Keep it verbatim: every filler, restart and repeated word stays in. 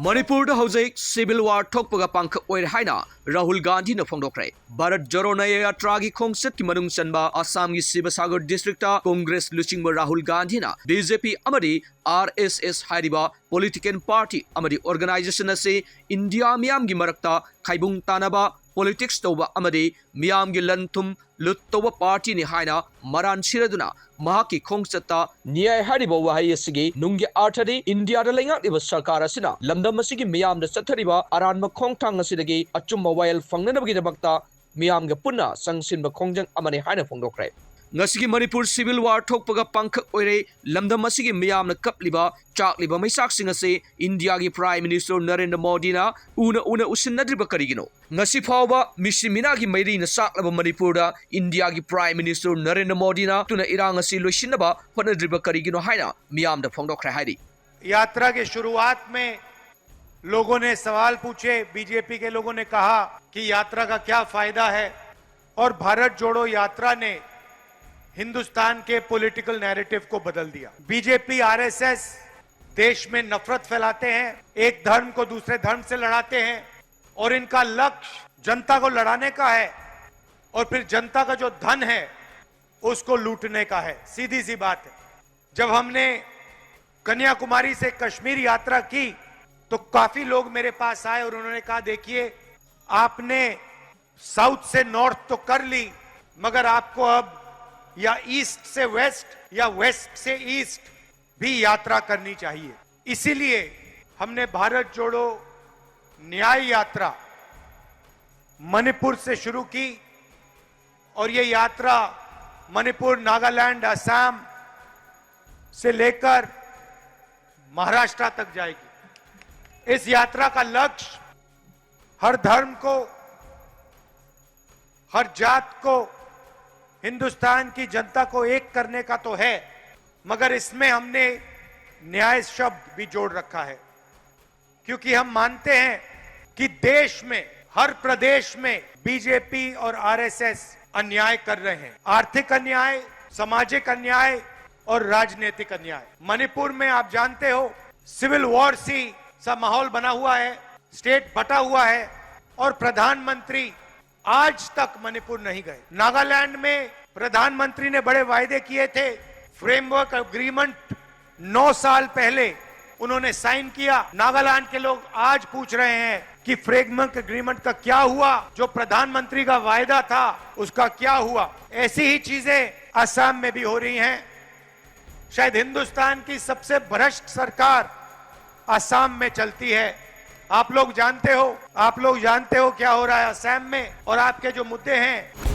ꯃꯅꯤꯄꯨꯔꯗ ꯍꯧꯖꯤꯛ civil war ꯊꯣꯛꯄꯒ ꯄꯥꯡꯈꯛ ꯑꯣꯏꯔꯦ ꯍꯥꯏꯅ ꯔꯥꯍꯨꯜ ꯒꯥꯟꯙꯤꯅ ꯐꯣꯡꯗꯣꯛꯈ꯭ꯔꯦ꯫ ꯚꯥꯔꯠ ꯖꯣꯔꯣ ꯅꯌꯥ ꯌꯥꯇ꯭ꯔꯥꯒꯤ ꯈꯣꯡꯆꯠꯀꯤ ꯃꯅꯨꯡ ꯆꯟꯕ ꯑꯁꯥꯝꯒꯤ ꯁꯤꯕꯁꯥꯒꯔ district ꯀꯣꯡꯒ꯭ꯔꯦꯁ ꯂꯨꯆꯤꯡꯕ ꯔꯥꯍꯨꯜ ꯒꯥꯟꯙꯤꯅ BJP ꯑꯃꯗꯤ RSS ꯍꯥꯏꯔꯤꯕ political party ꯑꯃꯗꯤ organization ꯑꯁꯤ ꯏꯟꯗꯤꯌꯥ ꯃꯤꯌꯥꯝꯒꯤ ꯃꯔꯛꯇ ꯈꯥꯏꯕꯨꯡ ꯇꯥꯅꯕ politics ꯇꯧꯕ ꯑꯃꯗꯤ ꯃꯤꯌꯥꯝꯒꯤ ꯂꯟ ꯊꯨꯝ ꯂꯨꯠ ꯇꯧꯕ partyꯅꯤ ꯍꯥꯏꯅ ꯃꯔꯥꯟ ꯁꯤꯔꯗꯨꯅ ꯃꯍꯥꯛꯀꯤ ꯈꯣꯡꯆꯠꯇ ꯅ꯭ꯌꯥꯏ ꯍꯥꯏꯔꯤꯕ ꯋꯥꯍꯩ ꯑꯁꯤꯒꯤ ꯅꯨꯡꯒꯤ ꯑꯥꯔꯊꯗꯤ ꯏꯟꯗꯤꯌꯥꯗ ꯂꯩꯉꯥꯛꯂꯤꯕ ꯁꯔꯀꯥꯔ ꯑꯁꯤꯅ ꯂꯝꯗꯝ ꯑꯁꯤꯒꯤ ꯃꯤꯌꯥꯝꯗ ꯆꯠꯊꯔꯤꯕ ꯑꯔꯥꯟꯕ ꯈꯣꯡꯊꯥꯡ ꯑꯁꯤꯗꯒꯤ ꯑꯆꯨꯝꯕ ꯋꯥꯌꯦꯜ ꯐꯪꯅꯅꯕꯒꯤꯗꯃꯛꯇ ꯃꯤꯌꯥꯝꯒ ꯄꯨꯟꯅ ꯆꯪꯁꯤꯟꯕ ꯈꯣꯡꯖꯪ ꯑꯃꯅꯤ ꯍꯥꯏꯅ ꯐꯣꯡꯗꯣꯛꯈ꯭ꯔꯦ꯫ ꯉꯁꯤꯒꯤ ꯃꯅꯤꯄꯨꯔ civil war ꯊꯣꯛꯄꯒ ꯄꯥꯡꯈꯛ ꯑꯣꯏꯔꯦ꯫ ꯂꯝꯗꯝ ꯑꯁꯤꯒꯤ ꯃꯤꯌꯥꯝꯅ ꯀꯞꯂꯤꯕ, ꯆꯥꯛꯂꯤꯕ ꯃꯩꯆꯥꯛꯁꯤꯡ ꯑꯁꯤ ꯏꯟꯗꯤꯌꯥꯒꯤ Prime Minister ꯅꯔꯦꯟꯗ꯭ꯔ ꯃꯣꯗꯤꯅ ꯎꯅ ꯎꯅ ꯎꯁꯤꯟꯅꯗ꯭ꯔꯤꯕ ꯀꯔꯤꯒꯤꯅꯣ? ꯉꯁꯤ ꯐꯥꯎꯕ ꯃꯤꯁꯤ ꯃꯤꯅꯥꯒꯤ ꯃꯩꯔꯤꯅ ꯆꯥꯛꯂꯕ ꯃꯅꯤꯄꯨꯔꯗ ꯏꯟꯗꯤꯌꯥꯒꯤ Prime Minister ꯅꯔꯦꯟꯗ꯭ꯔ ꯃꯣꯗꯤꯅ ꯇꯨꯅ ꯏꯔꯥꯡ ꯑꯁꯤ ꯂꯣꯏꯁꯤꯟꯅꯕ ꯍꯣꯠꯅꯗ꯭ꯔꯤꯕ ꯀꯔꯤꯒꯤꯅꯣ ꯍꯥꯏꯅ ꯃꯤꯌꯥꯝꯗ ꯐꯣꯡꯗꯣꯛꯈ꯭ꯔꯦ ꯍꯥꯏꯔꯤ꯫ यात्रा के शुरुआत में लोगों ने सवाल पूछे, बीजेपी के लोगों ने कहा कि यात्रा का क्या फायदा है, और भारत जोड़ो यात्रा ने हिंदुस्तान के पॉलिटिकल नैरेटिव को बदल दिया। बीजेपी, आरएसएस देश में नफरत फैलाते हैं, एक धर्म को दूसरे धर्म से लड़ाते हैं, और इनका लक्ष्य जनता को लड़ाने का है और फिर जनता का जो धन है उसको लूटने का है। सीधी सी बात है। जब हमने कन्याकुमारी से कश्मीर यात्रा की तो काफी लोग मेरे पास आए और उन्होंने कहा, देखिए, आपने साउथ से नॉर्थ तो कर ली, मगर आपको अब या ईस्ट से वेस्ट या वेस्ट से ईस्ट भी यात्रा करनी चाहिए। इसीलिए हमने भारत जोड़ो न्याय यात्रा मणिपुर से शुरू की और ये यात्रा मणिपुर, नागालैंड, असम से लेकर महाराष्ट्र तक जाएगी। इस यात्रा का लक्ष्य हर धर्म को, हर जात को, हिंदुस्तान की जनता को एक करने का तो है, मगर इसमें हमने न्याय शब्द भी जोड़ रखा है, क्योंकि हम मानते हैं कि देश में हर प्रदेश में बीजेपी और आरएसएस अन्याय कर रहे हैं। आर्थिक अन्याय, सामाजिक अन्याय और राजनीतिक अन्याय। मणिपुर में आप जानते हो, सिविल वॉर सी सा माहौल बना हुआ है, स्टेट बटा हुआ है और प्रधानमंत्री आज तक मणिपुर नहीं गए। नागालैंड में प्रधानमंत्री ने बड़े वायदे किए थे, फ्रेमवर्क एग्रीमेंट नौ साल पहले उन्होंने साइन किया। नागालैंड के लोग आज पूछ रहे हैं कि फ्रेमवर्क एग्रीमेंट का क्या हुआ, जो प्रधानमंत्री का वायदा था उसका क्या हुआ। ऐसी ही चीजें असम में भी हो रही हैं। शायद हिंदुस्तान की सबसे भ्रष्ट सरकार असम में चलती है। आप लोग जानते हो, आप लोग जानते हो क्या हो रहा है असम में, और आपके जो मुद्दे हैं